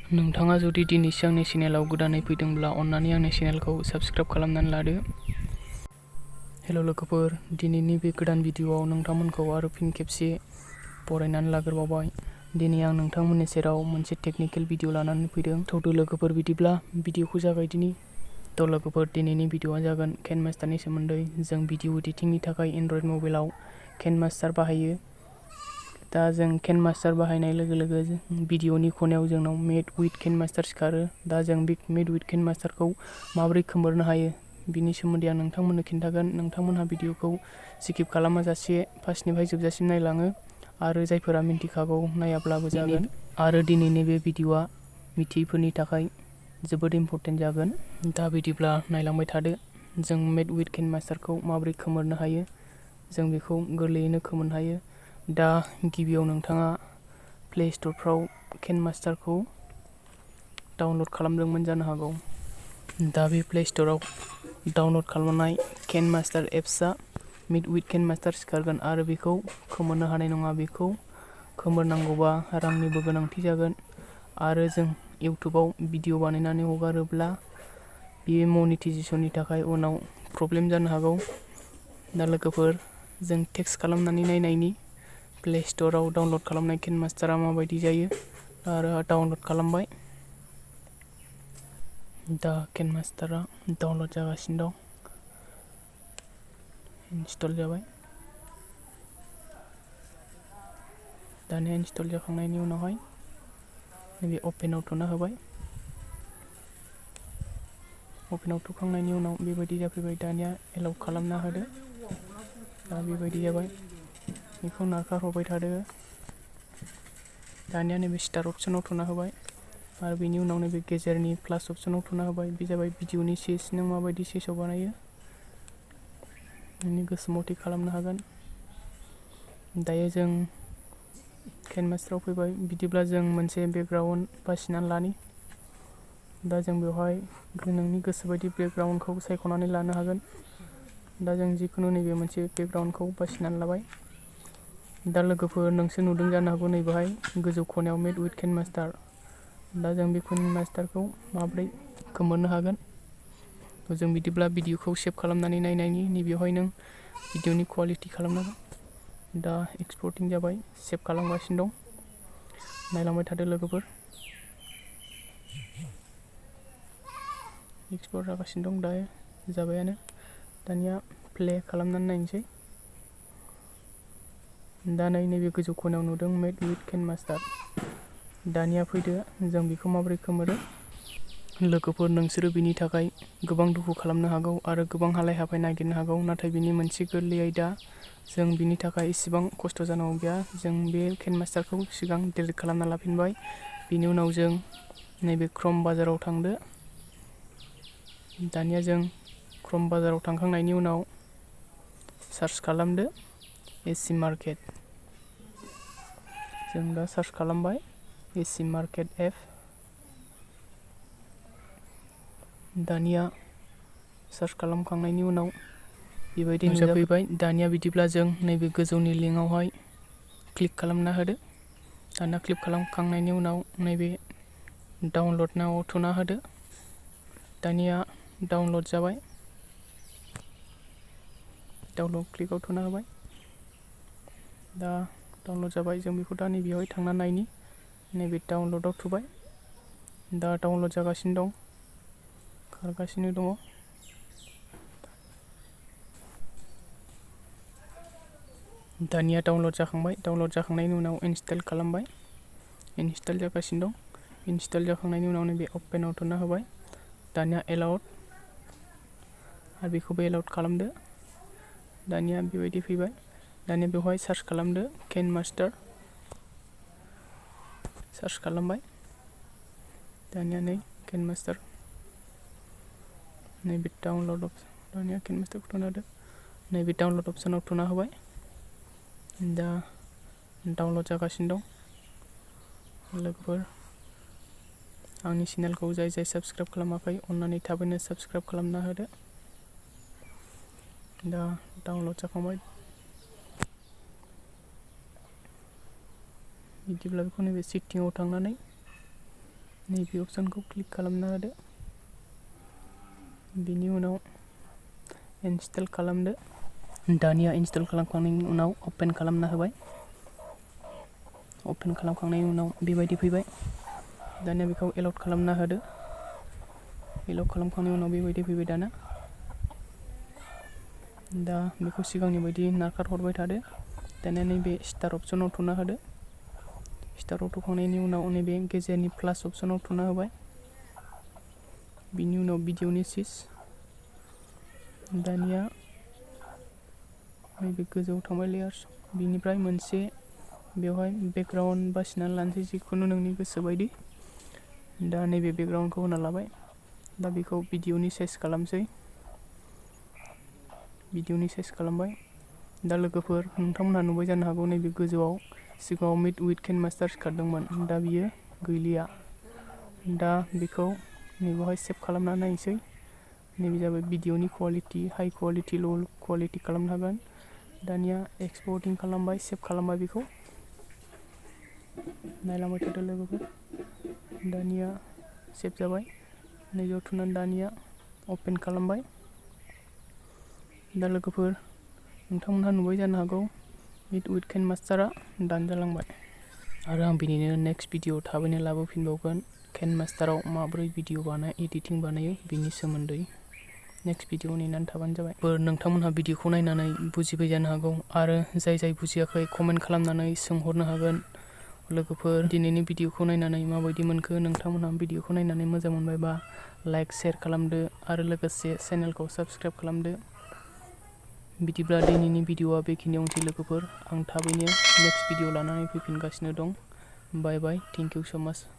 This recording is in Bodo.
नोंथाङा जुदि दिनैसो आंनि चेनेलाव गोदानै फैदोंब्ला अन्नानै आंनि चेनेलखौ साबस्क्राइब खालामनानै लादो। हेल' लोगोफोर, दिनैनि बे गोदान भिडिअ'आव नोंथांमोनखौ आरो फिन खेबसे बरायनानै लाग्रोबावबाय। दिनै आं नोंथांमोननि सेराव मोनसे टेकनिकेल भिडिअ' लानानै फैदों। थौदो लोगोफोर, बिदिब्ला भिडिअ'खौ जागायदिनि। लोगोफोर, दिनैनि भिडिअ'आ जागोन केनमास्टारनि सोमोन्दै। जों भिडिअ' एडिटिंनि थाखाय एन्ड्रइड मबाइलाव केनमास्टार बाहायो। दा जों केनमास्टार बाहायनाय लोगो लोगो भिडिअ'नि खनायाव जोंनाव मेड विथ केनमास्टार सिखारो। दा जों बे मेड विथ केनमास्टारखौ माबोरै खोमोरनो हायो बिनि सोमोन्दै आं नोंथांमोननो खिन्थागोन। नोंथांमोनहा भिडिअ'खौ स्किप खालामाजासे फार्स्टनिफ्राय जोबजासिम नायलाङो, आरो जायफोरा मिन्थिखागौ नायाब्लाबो जागोन। आरो दिनैनि बे भिडिअ'आ मिथियैफोरनि थाखाय जोबोद इम्परटेन्ट जागोन। दा बिदिब्ला नायलांबाय थादो। जों मेड विथ केनमास्टारखौ माबोरै खोमोरनो हायो, जों बेखौ गोरलैयैनो खोमोरनो हायो। दा गिबियाव नोंथाङा प्ले स्ट'रफ्राव केनमास्टारखौ डाउनल'ड खालामदोंमोन जानो हागौ। दा बे प्ले स्ट'राव डाउनल'ड खालामनाय केनमास्टार एप्सआ मेड विथ केनमास्टार सिखारगोन, आरो बेखौ खोमोरनो हानाय नङा। बेखौ खोमोरनांगौबा रांनिबो गोनांथि जागोन, आरो जों इउटुबाव भिडिअ' बानायनानै हगारोब्ला बेयो मनिटाइजेसननि थाखाय उनाव प्रब्लेम जानो हागौ। दा लोगोफोर, जों टेस्ट खालामनानै नायनायनि प्ले स्ट'राव डाउनल'ड खालामनाय केनमास्टारा माबायदि जायो। आरो डाउनल'ड खालामबाय। दा केनमास्टारा डाउनल'ड जागासिनो दं। इनस्टल जाबाय। दानिया इनस्टल जाखांनायनि उनावहाय नैबे अपेनाव थुना होबाय। अपेनाव थुखांनायनि उनाव बेबायदि जाफैबाय। दानिया एलाउ खालामना होदो। दा बेबायदि जाबाय। बेखौ नारखारहरबाय थादो। दानिया नैबे स्टार्ट अपसनाव थुना होबाय, आरो बेनि उनाव नैबे गेजेरनि प्लास अपसनाव थुना होबाय। बे जाबाय भिडिअ'नि साइज, नों माबायदि साइजआव बानायो नोंनि गोसो मथे खालामनो हागोन। दायो जों केनमास्टाराव फैबाय। बिदिब्ला जों मोनसे बेकग्राउन्ड बासिनानै लानि। दा जों बेवहाय नोंनि गोसो बायदि बेकग्राउन्डखौ सायख'नानै लानो हागोन। दा जों जिखुनु नैबे मोनसे बेकग्राउन्डखौ बासिनानै लाबाय। दा लोगोफोर, नोंसोर नुदों जानो हागौ नैबेहाय गोजौ खनायाव मेड विथ केनमास्टार। दा जों बे केनमास्टारखौ माबोरै खोमोरनो हागोन। जों बिदिब्ला भिडिअ'खौ सेभ खालामनानै नायनायनि। नैबेवहाय नों भिडिअ'नि कुवालिटि खालामनांगोन। दा एक्सपर्टिं जाबाय, सेभ खालामगासिनो दं। नायलांबाय थादो लोगोफोर। एक्सपर्ट जागासिनो दं। दायो जाबायानो। दानिया प्ले खालामनानै नायनोसै। दा नैबे गोजौ खनायाव नुदों मेड विथ केनमास्टार। दानिया फैदो, जों बेखौ माबोरै खोमोरो। लोगोफोर, नोंसोरो बिनि थाखाय गोबां दुखु खालामनो हागौ आरो गोबां हालाय हाफाय नागिरनो हागौ, नाथाय बिनि मोनसे गोरलै आयदा। जों बिनि थाखाय इसेबां खस्थ' जानांगौ गैया। जों बे केनमास्टारखौ सिगां डिलिट खालामना लाफिनबाय। बिनि उनाव जों नैबे क्रोम बाजाराव थांदो। दानिया जों क्रोम बाजाराव थांखांनायनि उनाव सार्च खालामदो एसि मार्केट। जों दा सार्च खालामबाय एसि मार्केट एप। दानिया सार्च खालामखांनायनि उनाव बेबायदि नुजाफैबाय। दानिया बिदिब्ला जों नैबे गोजौनि लिंकआवहाय क्लिक खालामना होदो। दानिया क्लिक खालामखांनायनि उनाव नैबे डाउनल'ड नावआव थुना होदो। दानिया डाउनल'ड जाबाय। डाउनल'ड क्लिकआव थुना होबाय। दा डाउनल'ड जाबाय। जों बेखौ दा नैबेयावहाय थांना नायनि। नैबे डाउनल'डआव थुबाय। दा डाउनल'ड जागासिनो दं, खारगासिनो दङ। दानिया डाउनल'ड जाखांबाय। डाउनल'ड जाखांनायनि उनाव इनस्टल खालामबाय। इनस्टल जागासिनो दं। इनस्टल जाखांनायनि उनाव नैबे अपेनाव थुना होबाय। दानिया एलाउड, आरो बेखौबो एलाउड खालामदो। दानिया बेबायदि फैबाय। दानिया बेवहाय सार्च खालामदो केनमास्टार। सार्च खालामबाय। दानिया नै केनमास्टार, नैबे डाउनल'ड अपसन। दानिया केनमास्टारखौ थुना होदो। नैबे डाउनल'ड अपसनाव थुना होबाय। दा डाउनल'ड जागासिनो दं। लोगोफोर, आंनि चेनेलखौ जाय साबस्क्राइब खालामाखै अन्नानै थाबैनो साबस्क्राइब खालामना होदो। दा डाउनल'ड जाखांबाय। बिदिब्ला बेखौ नैबे सेटिंआव थांनानै नैबे अपसनखौ क्लिक खालामना होदो। बिनि उनाव इनस्टल खालामदो। दानिया इनस्टल खालामखांनायनि उनाव अपेन खालामना होबाय। अपेन खालामखांनायनि उनाव बेबायदि फैबाय। दानिया बेखौ एल'ड खालामना होदो। एल'ड खालामखांनायनि उनाव बेबायदि फैबाय दाना। दा बेखौ सिगांनि बायदि नारखारहरबाय थादो। दानिया नैबे स्टार अपसनाव थुना होदो। स्टाराव थुखांनायनि उनाव नैबे गेजेरनि प्लास अपसनाव थुना होबाय। बिनि उनाव भिडिअनि सिस। दानिया नैबे गोजौआव थांबाय लेयार्स। बिनिफ्राय मोनसे बेवहाय बेकग्राउन्ड बासिना लानोसै, जिखुनु नोंनि गोसो बायदि। दा नैबे बेकग्राउन्डखौ होना लाबाय। दा बेखौ भिडिअनि साइज खालामसै। भिडिअनि साइज खालामबाय। दा लोगोफोर, नोंथांमोनहा नुबाय जानो हागौ नैबे गोजौआव सिगाङाव मेट विथ केनभास खारदोंमोन। दा बियो गैलिया। दा बेखौ नैबेवहाय सेभ खालामना नायनोसै। नैबे जाबाय भिडिअनि क्वालिटि। हाइ क्वालिटि, ल' क्वालिटि खालामनो हागोन। दानिया एक्सपर्टिं खालामबाय, सेभ खालामबाय बेखौ। नायलांबाय थादो लोगोफोर। दानिया सेभ जाबाय। नैबेयाव थुनानै दानिया अपेन खालामबाय। दा लोगोफोर, नोंथांमोनहा नुबाय जानो हागौ मेट विथ केनभासआ दानजालांबाय। आरो आं बिनिनो नेक्स्ट भिडिअ थाबैनो लाबोफिनबावगोन। केनभासआव माबोरै भिडिअ एडिटिं बानायो बिनि सोमोन्दै नेक्स्ट भिडिअ नेनानै थाबानो जाबाय। नोंथांमोनहा भिडिअखौ नायनानै बुजिबाय जानो हागौ, आरो जाय बुजियाखै कमेन्ट खालामनानै सोंहरनो हागोन। लोगोफोर, दिनैनि भिडिअखौ नायनानै माबायदि मोनखो? नोंथांमोनहा भिडिअखौ नायनानै मोजां मोनबायबा लाइक, शेयार खालामदो आरो लोगोसे चेनेलखौ साबस्क्राइब खालामदो। बिदिब्ला दिनैनि भिडिअआ बेखिनियावनोसै लोगोफोर। आं थाबैनो नेक्स्ट भिडिअ लानानै फैफिनगासिनो दं। बाय बाय। थेंक इउ स' माच।